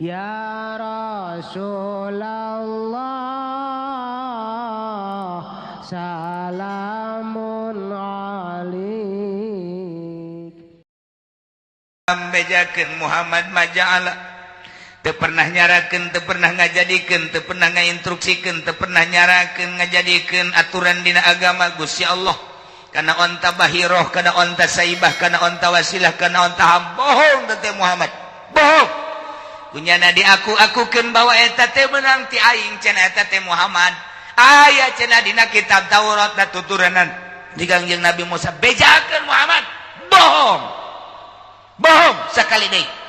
Ya Rasulullah, salamun alik. Bejakeun Muhammad maja'ala teu pernah nyarakeun, teu pernah ngajadikeun, teu pernah ngainstruksikeun, teu pernah nyarakeun ngajadikeun aturan dina agama Gusti Allah kana onta bahiroh, kana onta saibah, kana onta wasilah, kana onta ham. Bohong teh Muhammad, bohong. Kunyana di aku akukeun bahwa eta teh meunang ti aing cenah, eta teh Muhammad aya cenah dina kitab Taurat da tuturanan di Kangjeng Nabi Musa. Bejakeun Muhammad bohong, bohong sekali deui.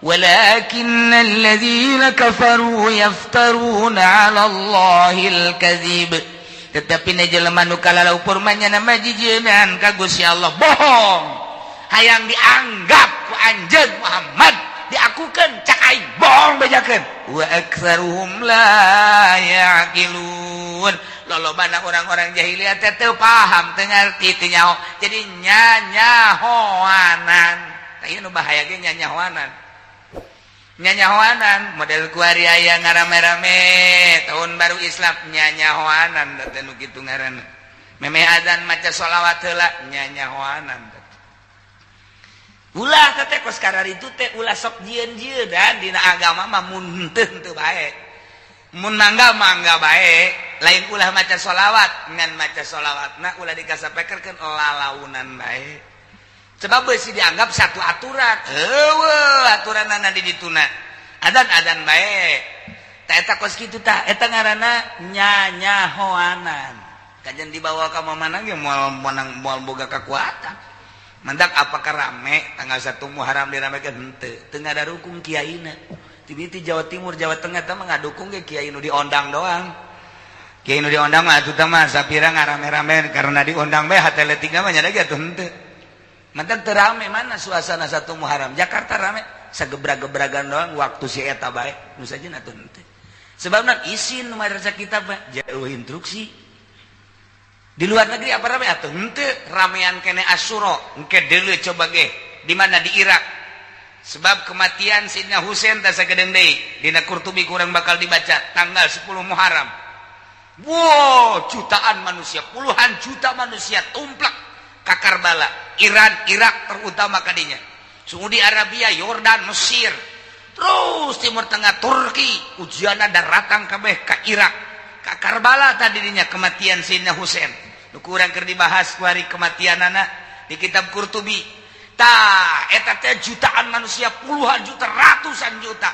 ولكن الذين كفروا يفترون على الله الكذب. Tetapi ne jelema nu kalalaupur mah nyana jijieun ka Gusti Allah, bohong. Hayang dianggap ku anjeun Muhammad diakukeun cak aing, bohong, bejakeun. Wa aktsaruhum la yaqilun. Lolobana orang-orang jahiliyah teh teu paham, teu ngarti, teu nyaho, jadi nyanyahoanan. Tah, ieu nu bahaya ge, nyanyahoanan, nyanyahoanan model kuari aya ngarame-rame tahun baru Islam, nyanyahoanan teh nu kitu ngaranna. Memeh adzan maca sholawat heula, nyanyahoanan. Ulah teh kos itu teh, ulah sok jieun-jieun dan dina agama mah. Mun henteu, henteu bae, mun mangga, mangga bae. Lain ulah maca sholawat, ngan maca sholawat nah ulah dikasapekerkeun lalaunan bae, sebab beusi dianggap satu aturan. Eueuh aturanana di dituna, adan adan bae. Ta eta kos kitu, tah eta ngaranna nyanyahoanan. Kajian dibawa ka mana ge moal menang, moal boga kekuatan. Mandak apakah rame tanggal 1 Muharram diramekeun? Henteu, teu ngadukung kiaina. Ti Jawa Timur, Jawa Tengah teh mah ngadukung ge kiai nu diondang doang. Kiai nu diondang mah atuh mah sapira ngarame-rame karena diundang bae, hate leutik mah nya ge atuh henteu. Mantak teu rame. Mana suasana 1 Muharram Jakarta rame? Sagebrag-gebragan doang waktu si eta bae nu sajen atuh henteu. Sebabna isin nu madrasah kita mah jauh instruksi. Di luar negeri apa rame atuh henteu? Ramean kene Asyura engke deuleu, coba ge di mana, di Irak, sebab kematian Sidna Husain tah sagedeung deui dina Qurtubi kurang bakal dibaca tanggal 10 Muharram. Wow, jutaan manusia, puluhan juta manusia tumplak ka Karbala, Iran, Irak terutama kadinya, Saudi Arabia, Yordan, Mesir, terus Timur Tengah, Turki, ujianna daratang kabeh ka Irak, ka Karbala. Tadinya kematian Sayyidina Husain nu kurang keur dibahas kuari kematian anak di kitab Qurtubi. Tah eta teh jutaan manusia, puluhan juta, ratusan juta.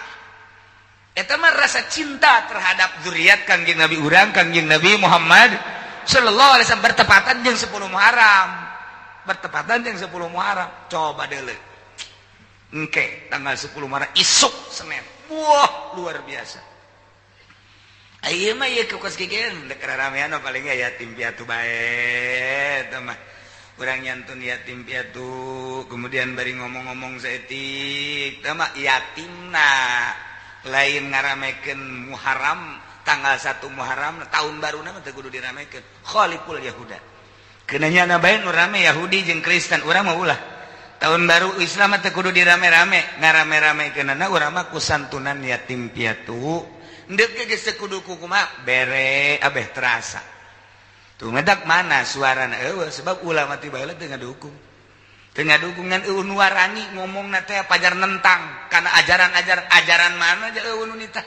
Eta mah rasa cinta terhadap zuriat Kangjeng Nabi urang, Kangjeng Nabi Muhammad sallallahu alaihi wasallam, bertepatan jeung 10 Muharram, bertepatan jeung 10 Muharram. Coba deuleu engke tanggal 10 Muharram isuk Senin, wah, luar biasa. Ayo mah ieu kos kieu dek ramean paling yatim piatu bae. Eta mah urang nyantun yatim piatu, kemudian bari ngomong-ngomong saeutik. Tah mah yatimna, lain ngaramekeun Muharram. Tanggal 1 Muharram tahun baru mah teu kudu diramekeun. Khaliful Yahuda keunanya na bae nu rame, Yahudi jeung Kristen. Urang mah ulah, tahun baru Islam mah teu kudu dirame-rame. Ngarame-ramekeunana urang mah ku santunan yatim piatu. Ndek geus teu kudu kumaha bere abeh terasa tuh ngedak mana suarana. Eueuh, sebab ulama ti baheula teu ngadukung, teu ngadukung ngan eueuh nu warani ngomongna teh pajar nentang kana ajaran-ajaran. Ajaran mana aja eueuh nu nitah.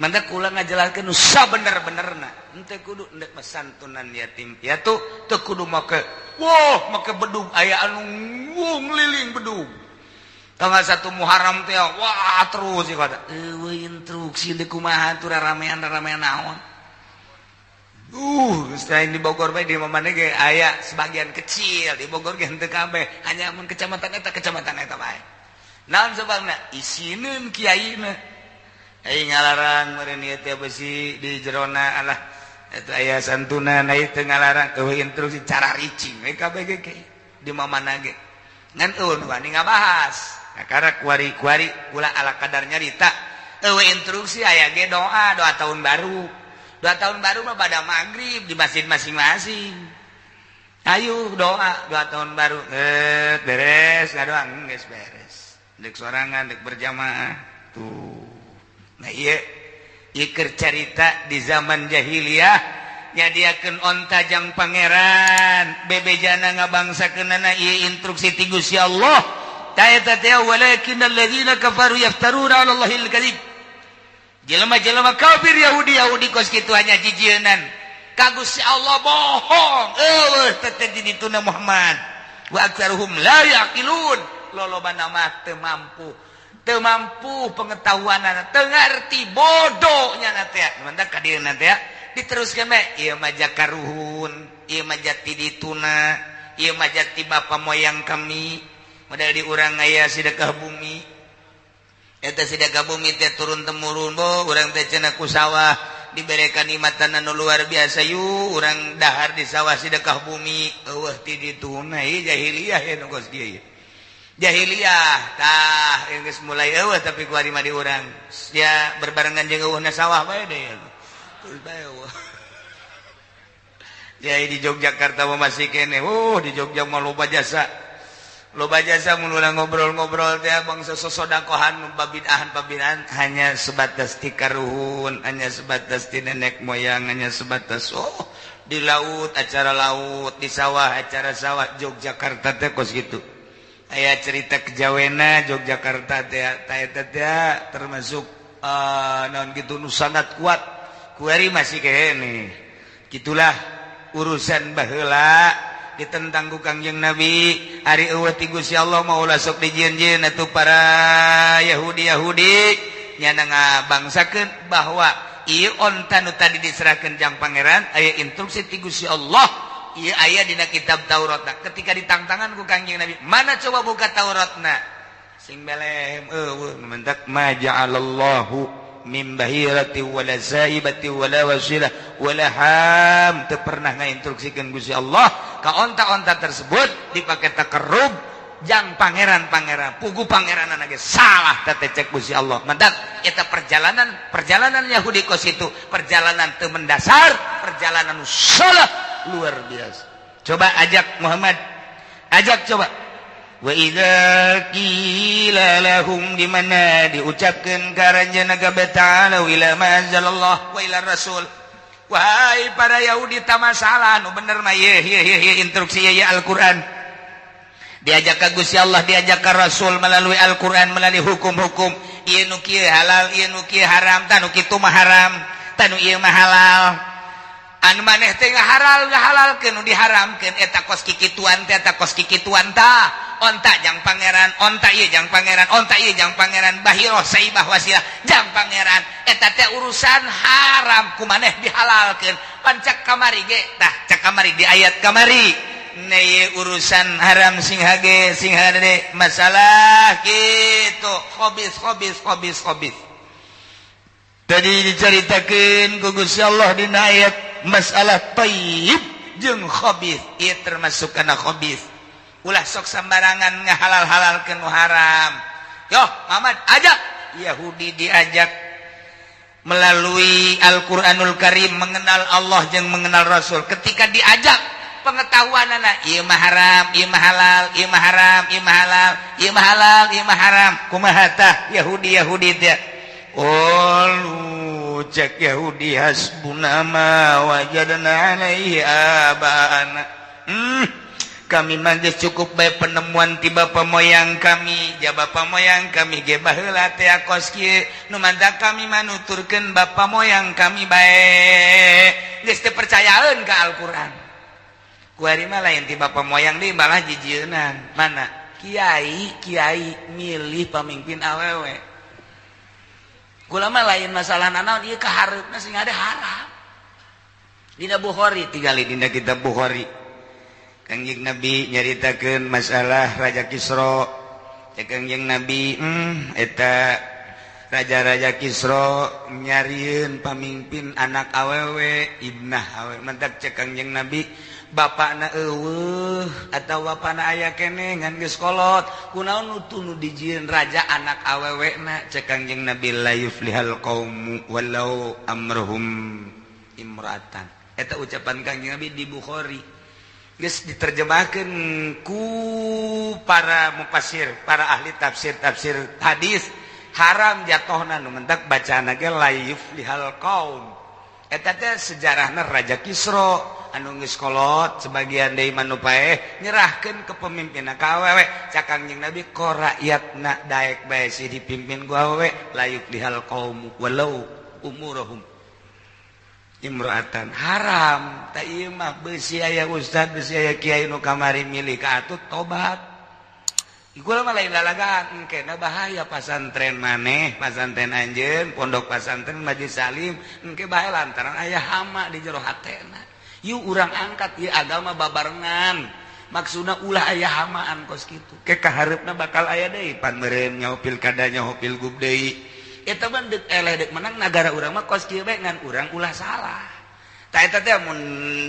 Mantak kula ngajelaskeun nu sabener-benerna, henteu kudu ndek santunan yatim piatu, teu kudu make wah, make bedug, aya anu ngeliling bedug tanggal 1 Muharram teh, wah, terus sih kata eueuh instruksi deui kumaha tuh ramean, ramean naon. Selain di Bogor bae, di mana ge aya sebagian kecil di Bogor ge, henteu kabeh, hanya mun kecamatan eta bae. Naon sebabna? Isineun kiaina. Ai ngalarang meureun ieu teh besi di jerona, alah eta aya santunan, ai teu ngalarang, eueuh instruksi, cara ricing we kabeh ge di mana ge. Ngan eueuh nu wani ngabahas. Nah, karena kuari-kuari kula ala kadar nyarita, eueuh instruksi. Aya ge doa, doa tahun baru. Doa tahun baru mah pada maghrib di masjid masing-masing. Ayo doa, doa tahun baru, eh, beres ngadoa geus beres, dek sorangan dek berjamaah. Tuh, nah, ieu ieu keur carita di zaman jahiliyah, nyadiakeun onta jang pangeran, bebejana ngabangsakeunana. Ieu instruksi ti Gusti Allah. Ta eta teh walakinnal ladzina kafaru yaftaruna 'ala Allahil kadzib. Jelema-jelema kafir, Yahudi Yahudi kos kitu, hanya jijieunan ka Gusti Allah, bohong, eueuh teh di dituna Muhammad. Wa aktsaruhum la yaqilun, lolobana mah teu mampu, teu mampu pengetahuan, teu ngarti, bodohnya teh. Mantap ka dieu teh diteruskeun bae. Ieu mah jakaruhun, ieu mah jati dituna, ieu mah jati bapa moyang kami. Model di urang aya sedekah bumi. Eta sedekah bumi teh turun temurun. Bo urang teh cenah ku sawah diberikan nikmatan anu luar biasa, yuk urang dahar di sawah, sedekah bumi. Eueuh ti dituna. Ieu jahiliyah ya, nu kos kieu jahiliyah. Tah, geus mulai eueuh, tapi ku mah di urang ya berbarengan jeung eueuhna sawah bae deh, terus bae eueuh. Jadi di Yogyakarta mah masih kene. Oh, di Jogja mah loba jasa, loba jasa. Mun urang ngobrol-ngobrol teh bangsa sosodakohan, pabidahan pabidahan, hanya sebatas ti karuhun, hanya sebatas ti nenek moyang, hanya sebatas, oh, di laut acara laut, di sawah acara sawah. Yogyakarta teh kos gitu. Aya cerita kejawena Yogyakarta teh, teh teh termasuk naon gitu nu sangat kuat. Kuari masih kene. Gitulah urusan baheula ditentang ku Kangjeng Nabi. Ari eueuh ti Gusti Allah mah ulah sok dijieun-jieun atuh. Para Yahudi Yahudi nyana ngabangsakeun bahwa ieu onta nu tadi diserahkeun jang pangeran, aya instruksi ti Gusti Allah, ieu aya dina kitab Tauratna. Ketika ditangtangan ku Kangjeng Nabi, mana, coba buka Tauratna, sing belem eueuh. Mentak ma ja'alallahu min bahirati wala saibati wala wasilah wala ham, teu pernah ngainstruksikeun Gusti Allah ka onta-onta tersebut dipakai takarrub jang pangeran-pangeran. Pugu pangeran ge salah teh, cek Gusti Allah. Mantap eta perjalanan, perjalanan Yahudi kos itu perjalanan teu mendasar, perjalanan salah luar biasa. Coba ajak Muhammad, ajak coba. Wa idza qila lahum, di mana diucapkeun ka aranjeunna kabeh, ta'ala ila ma anzalallah wa ila rasul. Wahai para Yahudi, tak masalah, nu bener mah ye ye ye instruksi ye Al-Qur'an. Diajak ka Gusti Allah, diajak ka Rasul melalui Al-Qur'an, melalui hukum-hukum, ieu nu kieu halal, ieu nu kieu haram, tah nu kitu mah haram, tah nu ieu mah halal. Anu maneh teh ngahalal ngahalalkeun nu diharamkeun, eta kos kikituan teh, eta kos kikituan. Tah, onta jang pangeran, onta ieu jang pangeran, onta ieu jang pangeran, bahiroh, saibah, wasilah jang pangeran, eta teh urusan haram ku maneh dihalalkeun. Pancak kamari ge tah, cak kamari di ayat kamari neye urusan haram sing hage sing hade masalah gitu, khobis khobis khobis khobis. Tadi diceritakan ku Gusti Allah dina ayat masalah thayyib jeung khabith, ieu termasuk kana khabith. Ulah sok sembarangan ngahalal-halalkeun nu haram. Yo Muhammad, ajak Yahudi, diajak melalui Al-Qur'anul Karim mengenal Allah jeung mengenal Rasul. Ketika diajak pengetahuan anak, ieu mah haram, ieu mah halal, ieu mah haram, ieu mah halal, ieu mah halal, ieu mah haram, kumaha tah Yahudi Yahudi teh? Qalu, cek Yahudi, hasbuna ma wajadna alaihi abana. Kami mah geus cukup bae penemuan ti bapa moyang kami. Ja bapa moyang kami ge baheula teh kos kieu, nu mantak kami mah nuturkeun bapa moyang kami bae, geus teu percayaeun ka Al-Qur'an. Kuari mah lain ti bapa moyang deui, malah jijieunan. Mana kiai kiai milih pamimpin awewe. Kula mah lain masalah nanaon ieu, kahareupna sing ada haram. Dina Bukhari, tingali dina kitab Bukhari. Kangjeng Nabi nyaritakeun masalah Raja Kisra. Cek Kangjeng Nabi, eta raja-raja Kisra nyarieun pamimpin anak awewe, ibnah awewe. Mantak cek Kangjeng Nabi, bapakna eueuh atawa bapakna aya keneh ngan geus kolot, kunaon nu nu dijieun raja anak awewe na? Cek Kangjeng Nabi, la yuflihal qaumu walau amruhum imra'atan. Eta ucapan Kangjeng Nabi di Bukhari, geus diterjemahkeun ku para mufasir, para ahli tafsir, tafsir hadis. Haram jatuhna nu mentak bacaan ge la yuflihal qaum. Eta teh sejarahna Raja Kisra anu geus kolot, sebagian deui mah nu paeh nyerahkeun kepemimpinna ka awewe. Cak Kangjeng Nabi, ko rakyatna daek bae sih dipimpin ku awewe, la yuflihal qaum walau umurahum imro'atan. Haram tak ieu mah. Besi aya ustad, besi aya kiai nu kamari milih ka atut tobat. Iku mah lain lalagaan, engkena bahaya pasantren maneh, pasantren anjeun, pondok pasantren Majlis Salim, engke bahaya lantaran aya hama di jero hatena. Yuk urang angkat ieu agama babarengan. Maksudna ulah aya hamaan kos kitu. Ke kahareupna bakal aya deui pan meureun nyaho pilkada, nyaho pilgub deui. Eta mah deuk eleh deuk menang nagara urang mah kos kieu bae, ngan urang ulah salah. Tah eta teh mun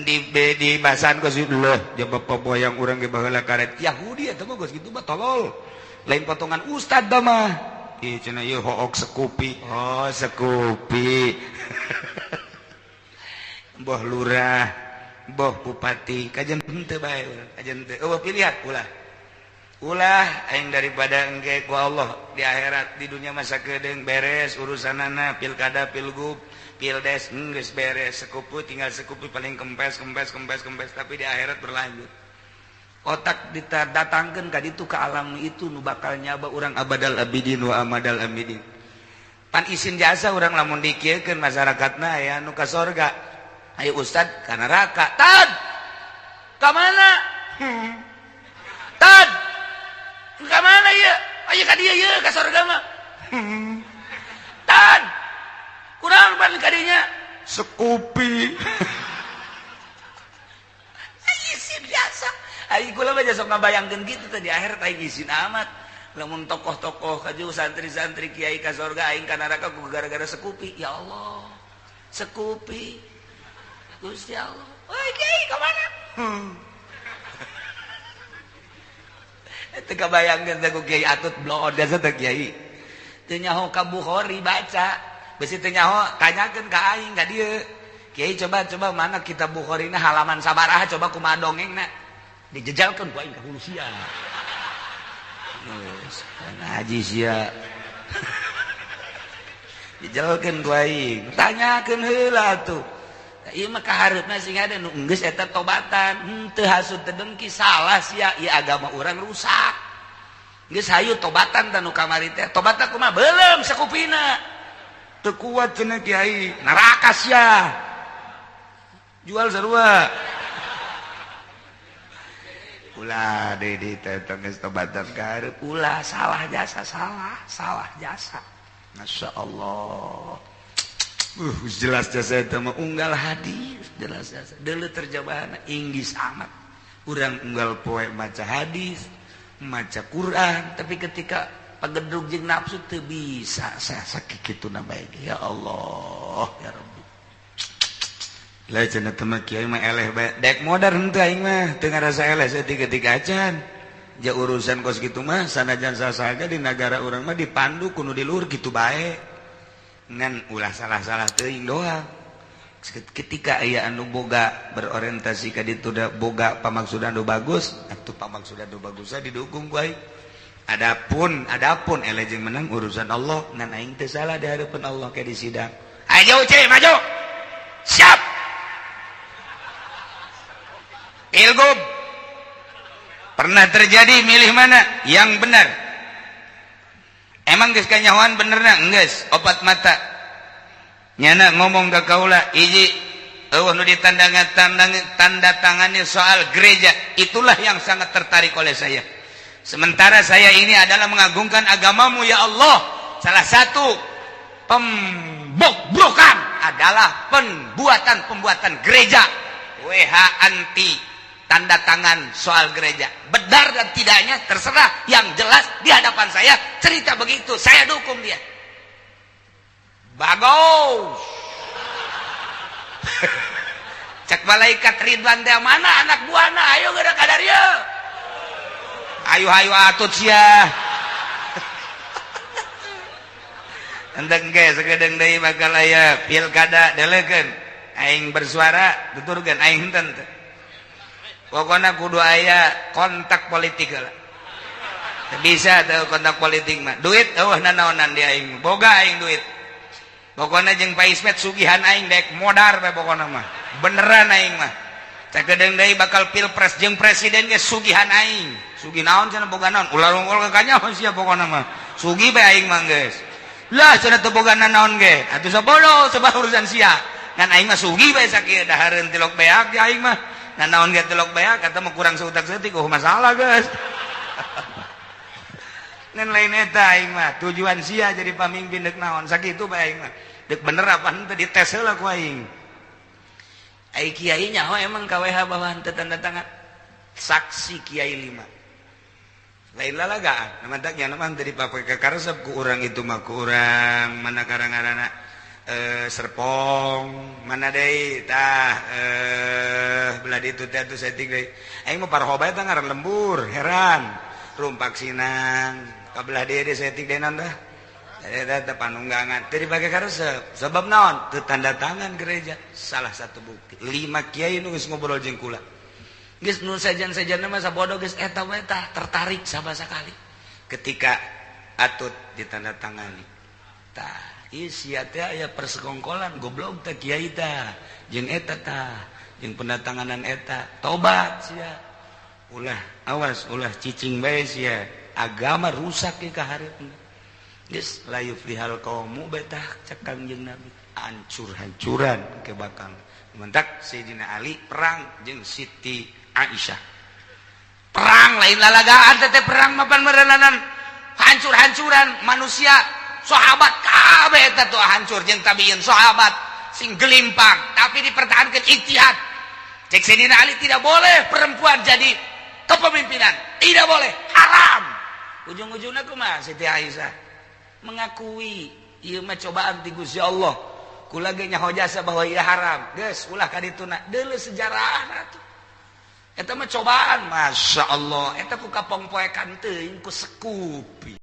di bahasan kos kitu leuh jaba paboyang urang ge baheula karet Yahudi eta mah geus kitu mah tolol. Lain potongan ustad da mah. Ieu cenah ieu hook sekupi. Oh, sekupi. Boh lurah, boh bupati, kajen henteu bae urang, kajen teu. Eueuh pilihan ulah. Ulah aing daripada engke ku Allah di akhirat. Di dunia masa kedeung beres urusanana pilkada, pilgub, pildes geus beres, sekupu tinggal sekupu paling kempes kempes kempes kempes, tapi di akhirat berlanjut. Otak didatangkeun ka ditu, ka alam itu nu bakal nyaba urang abadal abidin wa amadal abidin. Pan isin jasa urang lamun dikieukeun masyarakatna aya nu ka sorga, ayo ustad ka neraka. Tad ka mana? Tad ka mana ieu? Aya ka dieu ieu ka sorga mah. Tad kurang pan ka dinya sekupi. Isin biasa. Aing kula mah sok ngabayangkeun kitu teh di akhirat aing isin amat lamun tokoh-tokoh kaju, santri-santri, kiai ka sorga, aing ka neraka ku gara-gara sekupi. Ya Allah, sekupi, Gusti Allah. Oi kiai ka mana? Teu kabayangkeun teh ku kiai atut bloon biasa teh. Kiai teu nyaho ka Bukhari, baca besi teu nyaho, tanyakeun ka aing ka dieu. Kiai, coba coba mana kitab Bukhari na, halaman sabaraha, coba kumaha dongengna, dijejalkeun ku aing ka hulu sia. Haji sia dijejalkeun ku aing, tanyakeun heula tuh. Ieu mah kahareupna sing ada nu geus eta tobatan, henteu hasud teu dengki, salah sia, ieu agama urang rusak. Geus hayu tobatan tah nu kamari teh. Tobatna kumaha? Beuleum sakupina. Teu kuat cenah kiai, neraka sia. Jual sarua. Ulah deui di teh geus tobatan kahareup, ulah salah jasa, salah, salah jasa. Masya Allah. Jelas jasa itu mah unggal hadis jelas jasa. Dulu terjemahan Inggris amat. Urang unggal poe maca hadis, maca Quran, tapi ketika pagedrug jeung nafsu teu bisa saya sakit kitu na bae. Ya Allah, ya Rabbi. Lah cenah teh mah kiai mah eleh bae. Dek modar henteu aing mah teu ngarasa eleh saeutik ketika acan. Ja urusan kos kitu mah sanajan sasaga di nagara urang mah dipandu kudu di luhur kitu bae. Ngan ulah salah-salah teuing doang. Ketika aya anu boga berorientasi ka ditu da boga pamaksudan nu bagus, atuh pamaksudan nu bagusna didukung ku aing. Adapun adapun eleh jeung menang urusan Allah, ngan aing teu salah di hadapan Allah ke di sidang. Ayo ce maju. Siap. Pilgub. Pernah terjadi milih mana? Yang benar. Emang geus kanyahoan benerna? Geus, opat mata. Nyana ngomong ka kaula, hiji eueuh nu ditanda tanda tangani soal gereja, itulah yang sangat tertarik oleh saya. Sementara saya ini adalah mengagungkan agamamu ya Allah. Salah satu pembobrokan adalah pembuatan-pembuatan gereja. WH anti tanda tangan soal gereja. Benar dan tidaknya terserah, yang jelas di hadapan saya cerita begitu, saya dukung dia. Bagus. Cek malaikat Ridwan teh, mana anak buahna, ayo geura kadarieu. Ayo ayo atut sia. Endeng ge sakedeung deui bakal aya pilkada, delekeun. Aing bersuara tuturkeun aing henteu. Pokoknya kudu aya kontak politik lah. Teu bisa tuh kontak politik mah. Duit eueuh nanaonan di aing, boga aing duit. Pokoknya jeung Pak Ismet sugihan aing, dek modar bae pokokna mah. Beneran aing mah. Sakedeung deui bakal pilpres jeung presiden ge sugihan aing. Sugih naon cenah, boga naon? Ulah rungkul ka kanyaho sia, pokokna mah. Sugih bae aing mah geus. Lah cenah teu boga naon ge. Atuh sabodo sebab urusan sia. Ngan aing mah sugih bae sakieu, dahareun tilok beak di aing mah. Ngan naon ge tilok beak kata mah kurang seutak seutik, oh masalah geus. Ngan lain eta aing mah. Tujuan sia jadi pamimpin dek naon, sakitu bae aing mah. Dek bener apa henteu dites heula ku aing. Ai kiai nyaho emang KWH bahwa henteu tanda tangan. Saksi kiai lima. Lain lalagaan, nama tak nya nama teu dipake kakaresep ku urang itu mah, ku urang mana karang-karana Serpong mana deui tah, belah ditu teh atuh saeutik deui. Aing mah parho bae tah ngaran lembur, heran. Rumpak Sinang, ka belah dieu deui saeutik deui naon tah? Eta teh Panunggangan teu dipake karesep. Sebab naon? Teu tanda tangan gereja. Salah satu bukti. Lima kiai nu geus ngobrol jeung kula. Geus nu sejen-sejenna mah sabodo geus eta we tah tertarik sama sekali. Ketika atut ditandatangani. Tah, ieu sia teh aya persekongkolan goblok teh kiai tah. Jeung eta tah, jeung pendatanganan eta. Tobat sia. Ulah awas ulah cicing bae sia. Agama rusak ke kahareupna. Geus la yuflihal qaumu betah cek Kangjeng Nabi. Hancur-hancuran ke bakal. Mentak Sayyidina Ali perang jeung Siti Aisyah. Perang lain lalagaan teh, perang mapan merenanan hancur-hancuran manusia, sahabat kabeh eta tuh hancur jeung tabiin, sahabat sing gelimpang, tapi dipertahankan ijtihad. Cek Sayyidina Ali, tidak boleh perempuan jadi kepemimpinan, tidak boleh, haram. Ujung-ujungnya kumaha? Siti Aisyah mengakui ieu mah cobaan ti Gusti Allah, kula ge nyaho jasa bahwa ieu haram, geus ulah ka dituna deuleu sejarah atuh. Eta mah cobaan, Masya Allah, eta ku kapongpoekan teuing ku sekupi.